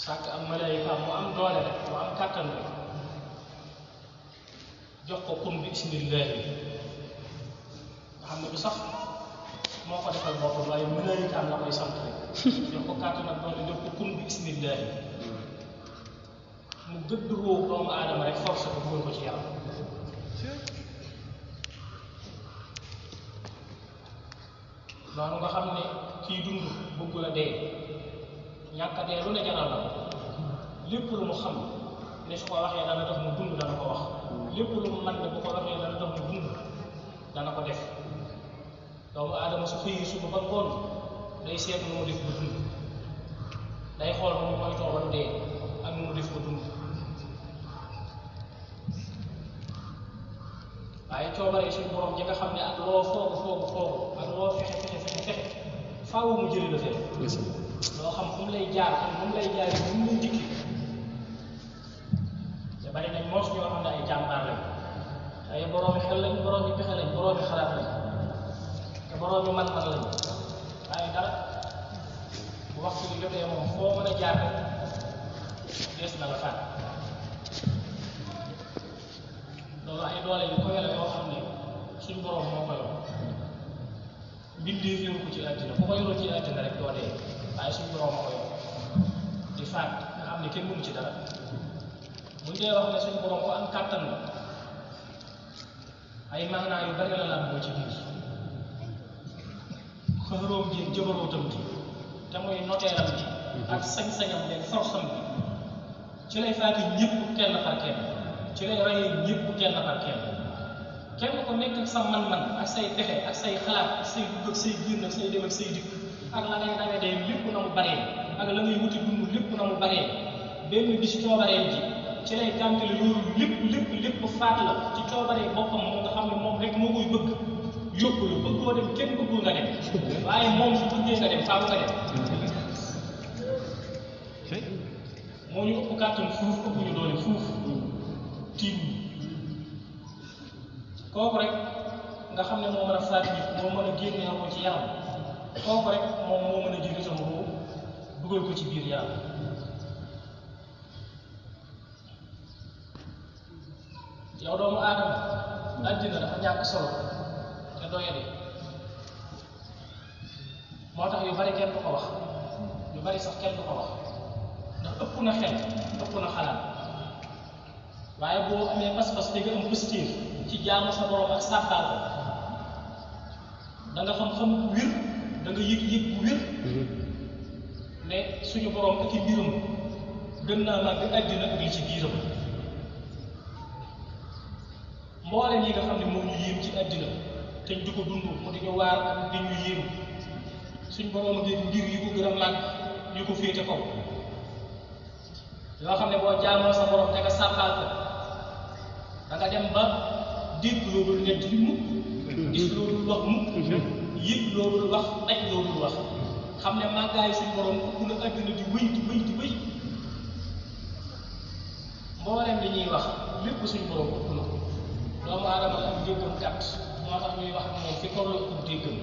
sàkk am malaayika mu am doole rek mu am kàttan rek jox ko kun bi bismillaahi nga xam ne du sax moo ko defal boppam waaye malaayikaam la koy sant rek jox ko kàttan ak doole jox ko kun bi bismillaahi mu gëdd woo doomu aadama rek force ko dugal ko ci yaram noonu nga xam ne kii dund bëgg la dee ñàkk a dee lu ne jaral la lépp lu mu xam ne su ko waxee dana tax mu dund dana ko wax lépp lu mu mën ne bu ko waxee dana tax mu dund dana ko def doomu aadama su xëyee suba ba ngoon day seet nu mu def ba dund day xool nu mu moytoo ba du dee ak nu mu def ba dund waaye coobare suñu borom ji nga xam ne ak loo foogu ak loo fexe faaw mu jëli la fee loo xam fu mu lay jaar ak fu mu lay jaaree fu mu lay dikki te bari nañ moos ñoo xam ne ay jàmbaar lañ ay boroomi xel lañ boroomi pexe lañ boroomi xalaat lañ te boroomi man-man lañ waaye dara bu waxtu bi jotee moom foo mën a jaar rek des na la faat loolu ay doole yu koy la yoo xam ne suñ borom moo ko yor mbindee féewu ko ci àddina ku ko yoroon ci àddina rek doo dee waaye suñ borom moo ko yor di faat nga xam ne kenn mënu ci dara buñ dee wax ne suñ borom ko am kàttan la ay maanaa yu bari la làmboo ci biir xëróom ji jëbarootam ji te muy noteeram ji ak sañ-sañam leen forxam bi ci lay faati ñëpp kenn par kenn ci lay rayee ñëpp kenn par kenn kenn ko nekk ak sa man-man ak say pexe ak say xalaat ak say dugg ak say génn ak say dem ak say dikk ak la ngay dawe dee lépp na mu baree ak la ngay wuti dund lépp na mu baree benn bis coobaree ji ci lay gàntale loolu lépp faat la ci coobaree boppam moo nga xam ne moom rek moo koy bëgg yóbbu la bëggoo dem kenn bëggul nga dem waaye moom su bëggee nga dem faaw nga dem moo ñu ëpp kàttan fuuf ëpp ñu doole fuuf tiim kooku rek nga xam ne moo mën a faat nit moo mën a génne ko ci yaram kooku rek moom moo mën a jëli sama ruu dugal ko ci biir yaram yow doomu aadama àddina dafa ñàkk solo te doyadi moo tax yu bari kenn du ko wax yu bari sax kenn du ko wax ndax ëpp na xel ëpp na xalaat waaye boo amee pas-pas da nga am positif ci jaamu sa borom ak sàbbaal ko da nga xam-xam bu wér da nga yëg-yëg bu wér ne suñu borom ak i mbiram gën naa màgg àddina ak li ci biiram mboolem yi nga xam ne moom ñu yéem ci àddina te ñu di ko dund mu di ñu waar ak di ñu yéem suñ borom ak mbir yu ko gën a màgg yu ko féete kaw yoo xam ne boo jaamoo sa borom te nga sàbbaal ko da nga dem ba dégg loolu nekk di mukk gis loolu wax mukk yëg loolu wax daj loolu wax xam ne màggaayu suñ borom ku la àddina di wëy di wëy mboolem li ñuy wax lépp suñ borom ëpp na ko doomu aadama ak déggam gàtt moo tax ñuy wax ak moom fi toll ëpp déggam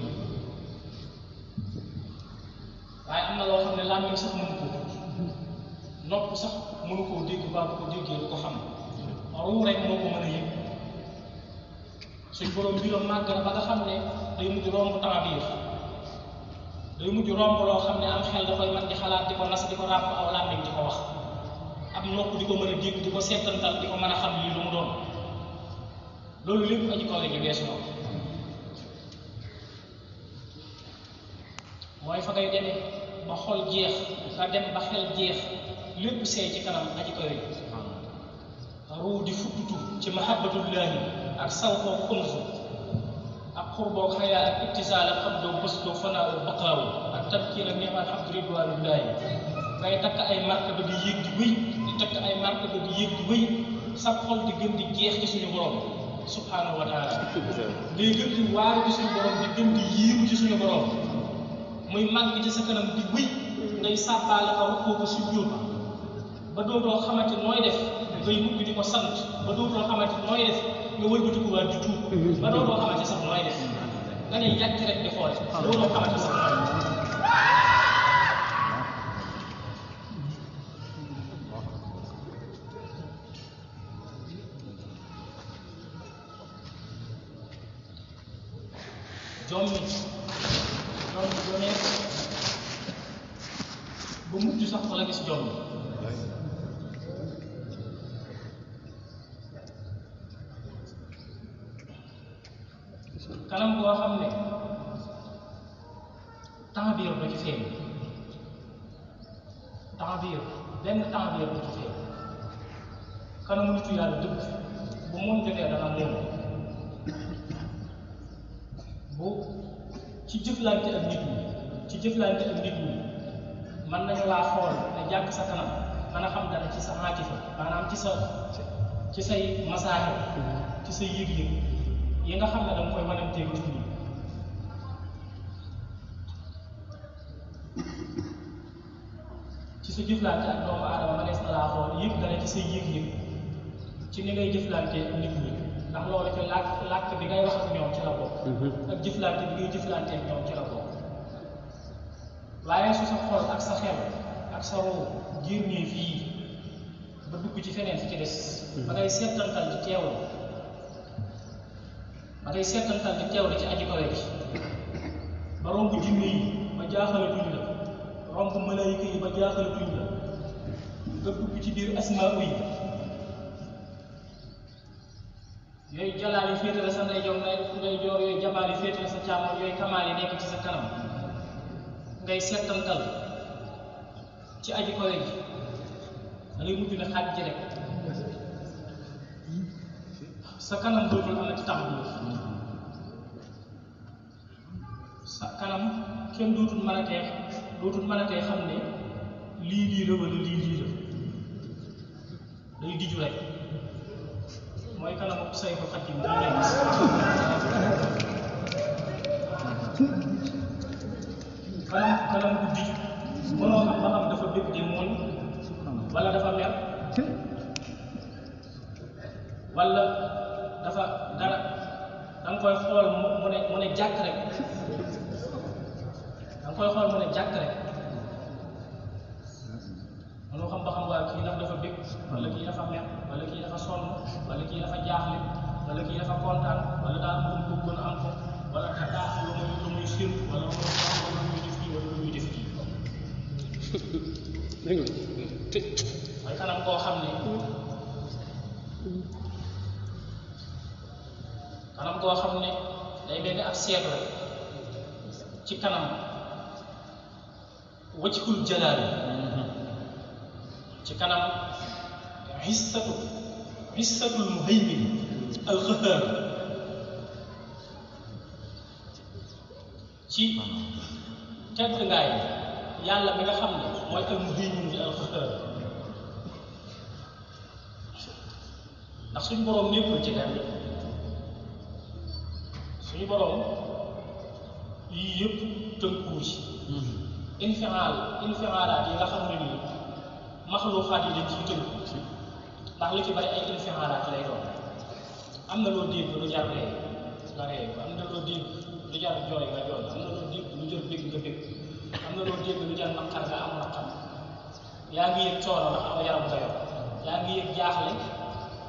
waaye am na loo xam ne làmmiñ sax mënu ko nopp sax mënu koo dégg baa bu ko déggee du ko xam ruu rek moo ko mën a yëg suñ borom mbiram màgg na ba nga xam ne day mujj romb tamabiir day mujj romb loo xam ne am xel da koy mën di xalaat di ko nas di ko ràbb aw làmmiñ di ko wax ab nopp di ko mën a dégg di ko seetantal di ko mën a xam lii lu mu doon loolu lépp aji kaw ji weesu na mooy fa ngay demee ba xol jeex nga dem ba xel jeex lépp seey ci kanam aji kaw ji ruu di futtutu ci mahabbatullahi ak saw koo xunsu ak xurboog xayaa ak ittisaal ak xam doo bës doo fanaa oo baqaawu ak tabkiir ak neemal hamdu ridwanullahi ngay takk ay martaba di yéeg di wéy di takk ay martaba di yéeg di wéy sab xol di gën di jeex ci suñu borom subhanahu wa taala ngay gën di waaru ci suñu borom di gën di yiiru ci suñu borom muy màgg ci sa kanam di wéy ngay sàbbaale aw kooku sujjóot ba dootoo xamante nooy def ngay mujj di ko sant ba dootoo xamante nooy def nga wëlbati ko waat di tuub ba dootoo xamante sax nooy def nga ne yàgg rek di xool dootoo xamante sax nooy def ba mujj sax fa la gis jom kanam boo xam ne ta'bir ba ci feeñ ta'bir benn ta'bir ba ci feeñ kanamu nitu yàlla dëgg bu moom jotee dana moom bu ci jëflante ak nit ñi mën nañu laa xool ne jàkk sa kanam mën a xam dara ci sa atifa maanaam ci say masaahir ci say yëg-yëg yi nga xam ne danga koy wanantee nit ñi ci sa jëflante ak doomu aadama mënees na laa xool yëg dara ci say yëg-yëg ci ni ngay jëflante ak nit ñi ndax loolu ci làkk bi ngay wax ak ñoom ci la bokk ak jëflante bi ngay jëflante ak ñoom ci la bokk waaye su sa xol ak sa xel ak sa roo génnee fii ba dugg ci feneen fi ci des ba ngay seetantal di teewlu ci aji kawe ji ba romb jinne yi ba jaaxalatuñ la romb malaayika yi ba jaaxalatuñ la nga dugg ci biir asmaa yi yooyu jalaal yi féete la sa ndeyjoor yooyu jamaal yi féete la sa càmmoñ yooyu kamaal yi nekk ci sa kanam ngay seetantal ci aji kawe ji da ngay mujj ne xaaj ji rek sa kanam dootul amati tax bi sa kanam kenn dootul mën a tee xam ne lii la wala lii la day diju rek mooy kanamu Sayxul Xadiim bu nekk kanam bu diju mënoo xam ba xam dafa bëgg di mooñ wala dafa mer wala dafa dara danga koy xool mu ne jàkk rek mënoo xam ba xam waa kii ndax dafa bëgg wala kii dafa mer wala kii dafa sonn wala kii dafa jaaxle wala kii dafa kontaan wala daal mu bëggoon am ko wala daa am lu muy séntu wala lu muy def kii wala lu muy def kii mooy kanam koo xam ne day mel ni ab seetu rek ci kanam wajhul jalaali ci kanam hissatul muhaymin al-qahhar ci tedd ngaay yàlla mi nga xam ne mooy al-muhaymin al-qahhar ndax suñu boroom nekkul ci lenn suñu boroom yii yëpp tënku ci infiaalaat yi nga xam ne nii maxluuqaat yi dañ ciy tënku ndax lu ci bari ay infiaalaat lay doon am na loo dégg lu jar ree nga ree am na loo dégg lu jar jooy nga jooy am na loo dégg lu jar bég nga bég am na loo dégg lu jar naqar nga am naqar yaa ngi yëg coono ndax am yaram nga yor yaa ngi yëg jaaxle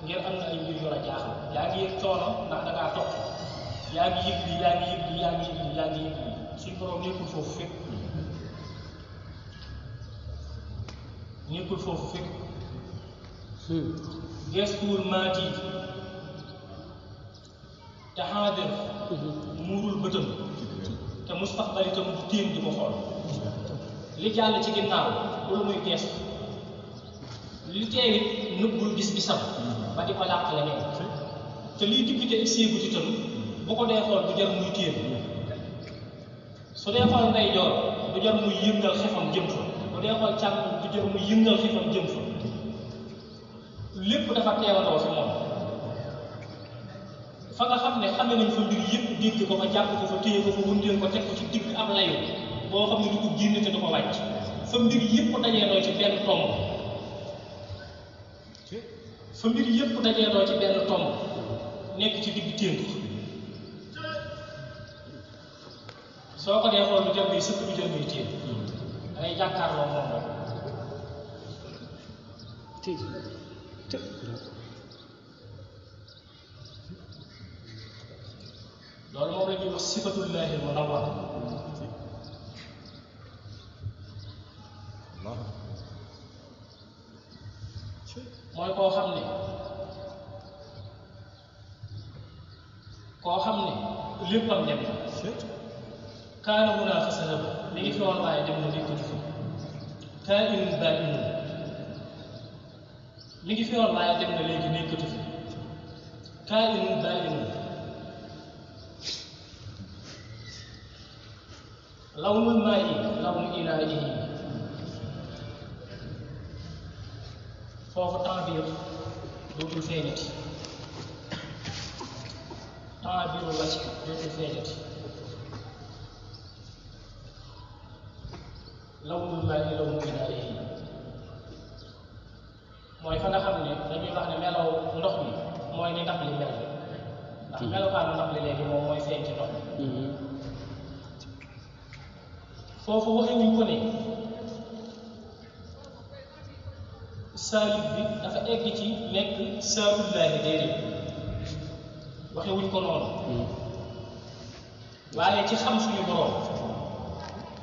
ngir am na ay mbir yu la jaaxle yaa ngi yëg coono ndax da ngaa topp yaa ngi yëg lii yaa ngi yëg lii yaa ngi yëg lii yaa ngi yëg lii suñ borom nekkul foofu fekk gestuwul maati te xaadir muurul bëtam te mustaqbal itam du téen di ko xool li jàll ci ginnaaw loolu muy gestu li teewit nëbbul bis-bisam ba di ko làq leneen te liy dikkite ak séegut itam bu ko dee xool du jar muy téen su dee xool ndeyjoor du jar muy yëngal xefam jëm fa bu dee xool càmmoñ du jar muy yëngal xefam jëm fa lépp dafa teewandoo fi moom fa nga xam ne xame nañ fa mbir yëpp dégg ko fa jàpp ko fa téye ko fa wëndeel ko teg ko ci digg ab layu boo xam ne du ko génne te du ko wàcc fa mbir yëpp dajeendoo ci benn tomb nekk ci digg ténk soo ko dee xool lu jëm muy sëkk lu jëm muy téen dangay jàkkaarloo moom rek loolu moom la ñuy wax sifatullahi munawwar mooy koo xam ne léppam dem na kaana munaa fasalaba mi ngi fi woon waaye dem na nekkatu fi kaa'inun baa'inun mi ngi fi woon waaye dem na léegi nekkatu fi kaa'inun baa'inun lawnul maa'i lawnu inaa'ihi foofu ta'biir dootul feeñati ta'biirul wajh dootul feeñati lawnul maa'i lawnu inaa'ihi mooy fa nga xam ne dañuy wax ne melaw ndox mi mooy ni ndab li mel ndax melokaanu ndab li léegi moom mooy feeñ ci ndox mi foofu waxewuñ ko ne saalib bi dafa egg ci nekk saalullaahi déedéet waxewuñ ko noonu waaye ci xam suñu boroom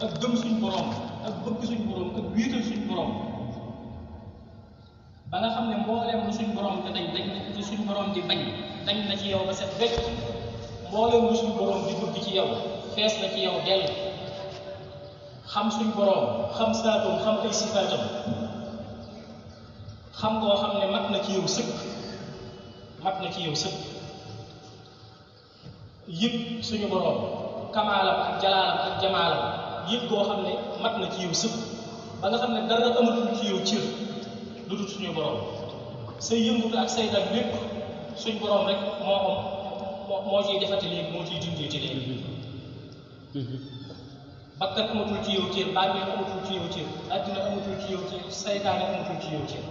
ak gëm suñu boroom ak bëgg suñu boroom ak wéetal suñu boroom ba nga xam ne mbooleem lu suñu boroom te dañ lu suñu boroom di bañ dañ na ci yow ba set wecc mbooleem lu suñu boroom di bëgg ci yow fees na ci yow dell xam suñu boroom xam saatoom xam ay sifaatam xam koo xam ne mat na ci yow sëkk yëg suñu boroom kamaalam ak jalaalam ak jamaalam yëg koo xam ne mat na ci yow sëkk ba nga xam ne dara amatul ci yow cër lu dul suñu boroom say yëngutu ak say dal lépp suñu boroom rek moo ciy defati léegi moo ciy dindee ci léegi bakkat amatul ci yow cër bànneex amatul ci yow cër àddina amatul ci yow cër saytaane amatul ci yow cër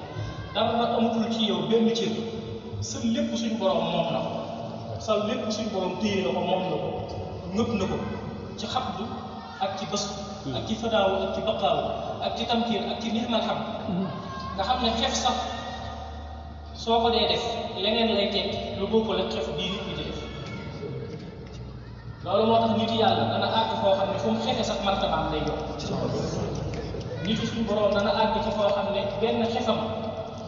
dara amatul ci yow benn cër sa lépp suñu boroom moom na ko sa lépp suñu boroom téye na ko moom na ko ngëpp na ko ci xabdu ak ci bës ak ci fadaawu ak ci baqaawu ak ci tamkiir ak ci nixmal xam nga xam ne xef sax soo ko dee def leneen lay tekki lu bokkul ak xef bii nit ñi di def loolu moo tax nit yàlla dana àgg foo xam ne fu mu xefe sax martabaam lay yokk nit suñu boroom dana àgg ci foo xam ne benn xefam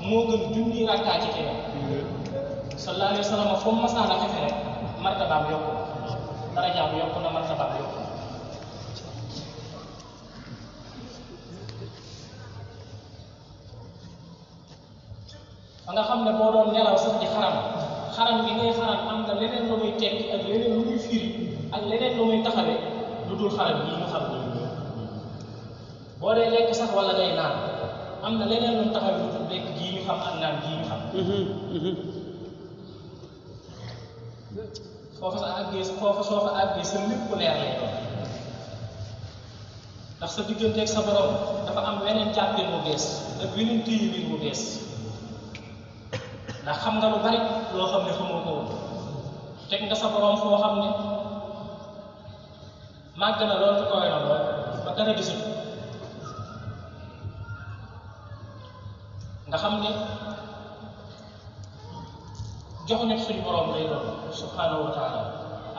moo gën junni rakkaa ci keneen sallallahu alayhi wa sallam fu mu masaana xefe rek martabaam yokk darajaam yokk na martabaam yokk fa nga xam ne boo doon nelaw sax di xaram gi ngay xaram am nga leneen lu muy tekki ak leneen lu muy firi ak leneen lu muy taxawee lu dul xaram yi ñu xam nii boo dee lekk sax wala ngay naan am na leneen lu mu taxawee lu dul lekk gii ñu xam ak naan gii ñu xam foofa soo fa àggee sa lépp leer lay doon ndax sa digganteeg sa borom dafa am weneen jàppee bu bees ak weneen téye biir bu bees ndax xam nga lu bari loo xam ne xamoo ko woon teg nga sa borom foo xam ne màgg na lool te koy na lool ba dara gisul nga xam ne joxoñam suñu borom lay doon subhanahu wa taala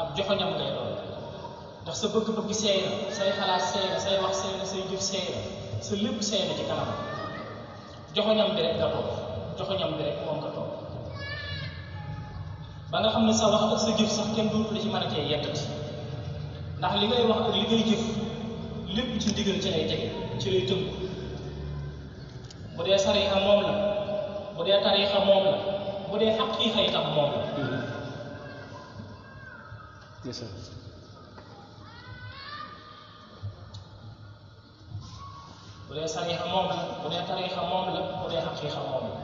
ab joxoñam lay doon ndax sa bëgg-bëgg seey na say xalaat seey na say wax seey na say jëf seey na sa lépp seey na ci kanam joxoñam bi rek nga toog joxoñam bi rek moom nga toog ba nga xam ne sa wax ak sa jëf sax kenn dootu la ci mën a tee yettati ndax li ngay wax ak li ngay jëf lépp ci ndigal ci lay tege ci lay tënku bu dee sariixa moom la bu dee tariixa moom la bu dee xaqiiqa itam moom la bu dee sariixa moom la bu dee tariixa moom la bu dee xaqiiqa moom la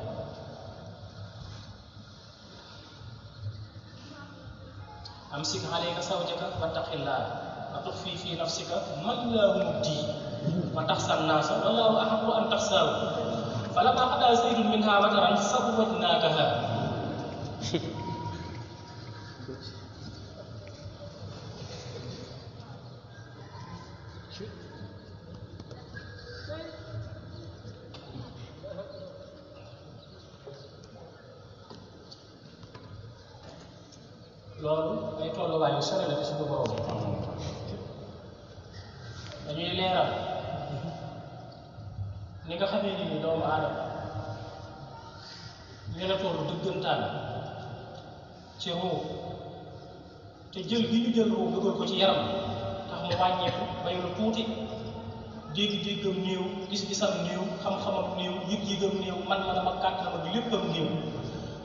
amsik alayka zawjaka wattaqillah wa tuxfi fi nafsika ma llaahu mubdihi wa taxsa nnaasa wallaahu ahaqqu an taxsaahu falammaa qadaa zaydun minhaa wataran zawwajnaakahaa loolu ay tolluwaay yu sore la ci suñu borom dañuy leeral ni nga xamee ni doomu aadama ñu la toll dëggantaan ci ruu te jël gi ñu jël ruu dugal ko ci yaram tax mu wàññeeku bay lu tuuti dégg-déggam néew gis-gisam néew xam-xamam néew yëg-yëgam néew man-manam ak kàttanam ak léppam néew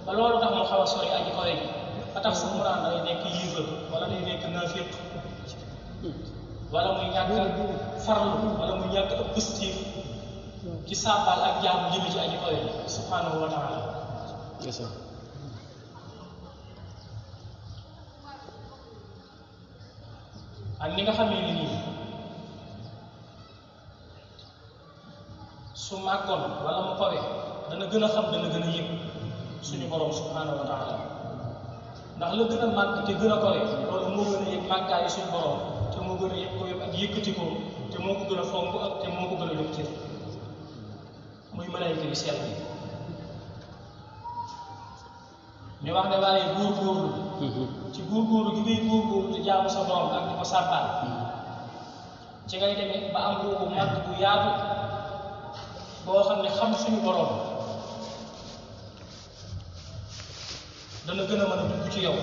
ba loolu tax mu xaw a sori aji kawe ji ba tax sax mu naan day nekk yéefar wala day nekk naafiq wala muy ñàkk farlu wala muy ñàkk ab positif ci sàbbaal ak jaamu jëme ci aji kawe ji subhanahu wa taala. ak ni nga xamee ni nii su màggoon wala mu kawe dana gën a xam dana gën a yëg suñu borom subhanahu wa taala ndax la gën a màgg te gën a kawe loolu moo gën a yëg màggaayu suñu borom te moo gën a yëg ko ak yëkkati ko te moo ko gën a fonk ak te moo ko gën a jox cër muy malaayika yi sell yi ñu wax ne waaye góorgóorlu ci góorgóorlu gi ngay góorgóorlu di jaamu sa borom ak di ko sàbbaal ci ngay demee ba am boobu màgg bu yaatu boo xam ne xam suñu borom dana gën a mën a dugg ci yow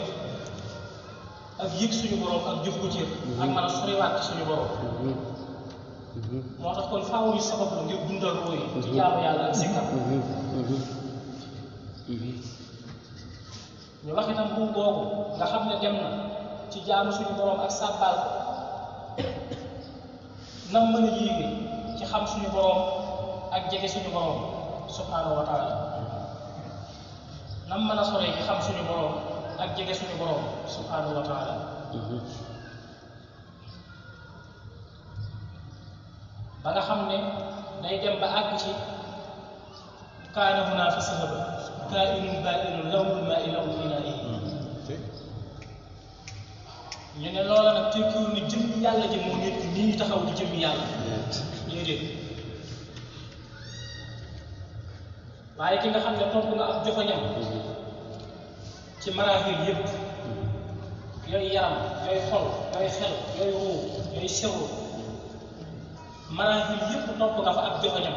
ak yëg suñu borom ak jox ko cër ak mën a soriwaat ci suñu borom moo tax kon faaw ñu sabab la ngir dundal roo yi ci jaamu yàlla ak sikkar ñu wax itam bu googu nga xam ne dem na ci jaamu suñu borom ak sàbbaal ko nam mën a yéege ci xam suñu borom ak jege suñu borom subhanahu wa taala nam mën a soree ci xam suñu borom ak jege suñu borom subhanahu wa taala ba nga xam ne day dem ba àgg ci kaana hunaa fi sahaba kaa'inun baa'inun lawhul maa'i lawhu inaa'ihi ñu ne loola nag tekkiwul ni jëmmi yàlla ji moo nekk nii taxaw di jëmmi yàlla déedéet waaye ki nga xam ne topp nga ab joxoñam ci maraaxil yëpp yooyu yaram yooyu xol yooyu xel yooyu ruu yooyu sewu maraaxil yëpp topp nga fa ab joxoñam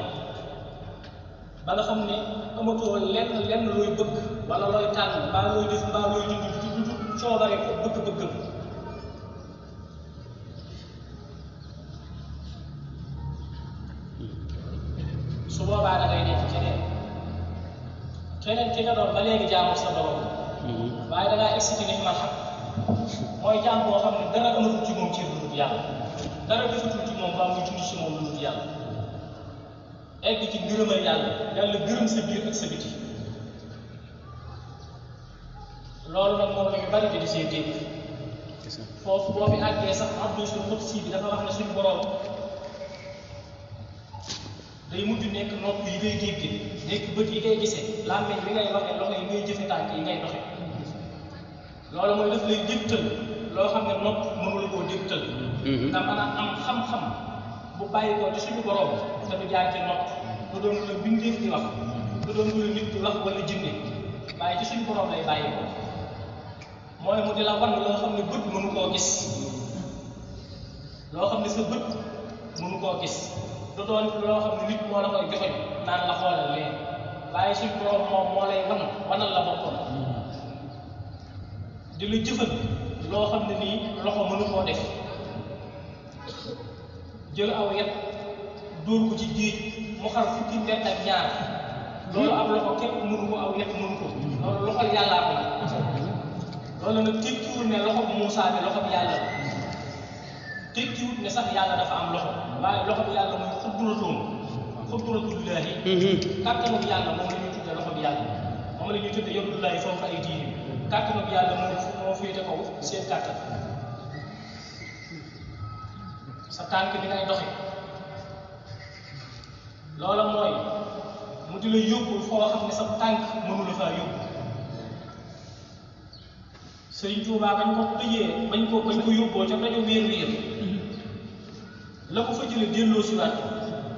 ba nga xam ne amatoo lenn looy bëgg wala looy tànn mbaa looy def mbaa looy dund coobare ko bëgg-bëggam su boobaa da ngay nekk keneen ki nga doon ba léegi jaamu sa borom waaye da ngaa excité ni ma xam mooy jaam boo xam ne dara amatul ci moom ci lu dul yàlla dara defatul ci moom mbaa muy dund ci moom lu dul yàlla egg ci ngërëmal yàlla yàlla gërëm sa biir ak sa biti loolu nag moom la ñu bari di see dégg foofu boo fi àggee sax hadiisul qudsi bi dafa wax ne suñu borom day mujj nekk nopp yi ngay dégg nekk bët yi ngay gisee làmmiñ bi ngay waxee loxo yi ngay jëfe tànk yi ngay doxe loolu mooy daf lay dégtal loo xam ne nopp mënu la koo dégtal nga mën a am xam-xam bu bàyyi ko ci suñu borom te du jaar ci nopp du doon lu la bindeef di wax du doon lu la nit di wax wala jinne waaye ci suñu borom lay bàyyi ko mooy mu di la wan loo xam ne bët mënu koo gis loo xam ne sa bët mënu koo gis du doon loo xam ne nit moo la koy joxoñ naan la xoolal lee waaye suñu borom moom moo lay wanal la boppam di la jëfal loo xam ne nii loxo mënu koo def jël aw yet dóor ko ci géej mu xar fukki mbett ak ñaar loolu ab loxo képp mënu ko aw yet mënu ko loolu loxol yàllaa ko loolu nag tekkiwul ne loxo bu Muusaa bi loxo bi yàlla la tekkiwul ne sax yàlla dafa am loxo waaye loxo bi yàlla mooy xudratullaahi kàttanu bi yàlla moom la ñuy tuddee loxo bi yàlla moom la ñuy tuddee yadullaahi fawqa aydiihim kàttanu bi yàlla moo féete kaw seen kàttan sa tànk bi ngay doxe loola mooy mu di la yóbbul foo xam ne sa tànk mënu la faa yóbbu Sëriñ Tuubaa bañ ko tëjee bañ ko yóbboo ca dañu wéer la ko fa jële delloo si waat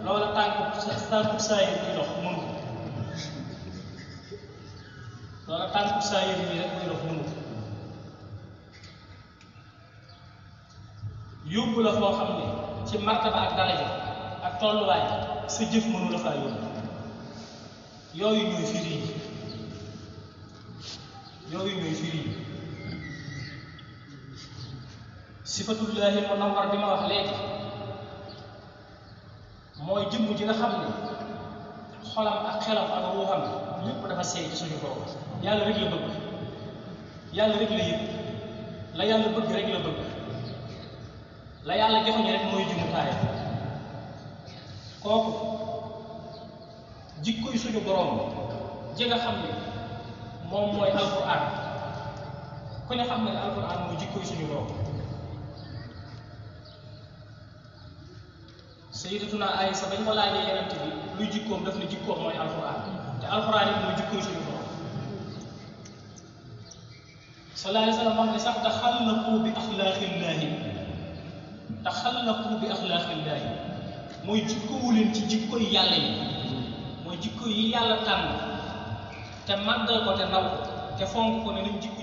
loola tànk saa yi buy dox mënu ko loola tànk saa yi bii rek buy dox mënu ko yóbbu la foo xam ne ci martaba ak daraja ak tolluwaay sa jëf mënu la faa yóbbu yooyu ñooy firi yi sifatullahi munawwar bi ma wax léegi mooy jëmm ji nga xam ne xolam ak xelam ak ruuxam lépp dafa seey ci suñu borom yàlla rek la bëgg yàlla rek la yëg la yàlla bëgg rek la bëgg la yàlla joxoñe rek mooy jumtukaayam kooku jikkoy suñu borom ji nga xam ne moom mooy alquran ku ne xam ne alquran mooy jikkoy suñu borom sayyidatuna Aysa bañ ko laajee yonent bi luy jikkoom daf ne jikkoom mooy alquran te alquran it mooy jikkoy suñu borom sallallahu alayhi wa sallam wax ne sax taxallaqu bi axlaaqillaahi mooy jikkoowu leen ci jikko yi yàlla yi mooy jikko yi yàlla tànn te màggal ko te naw ko te fonk ko ne nañ jikko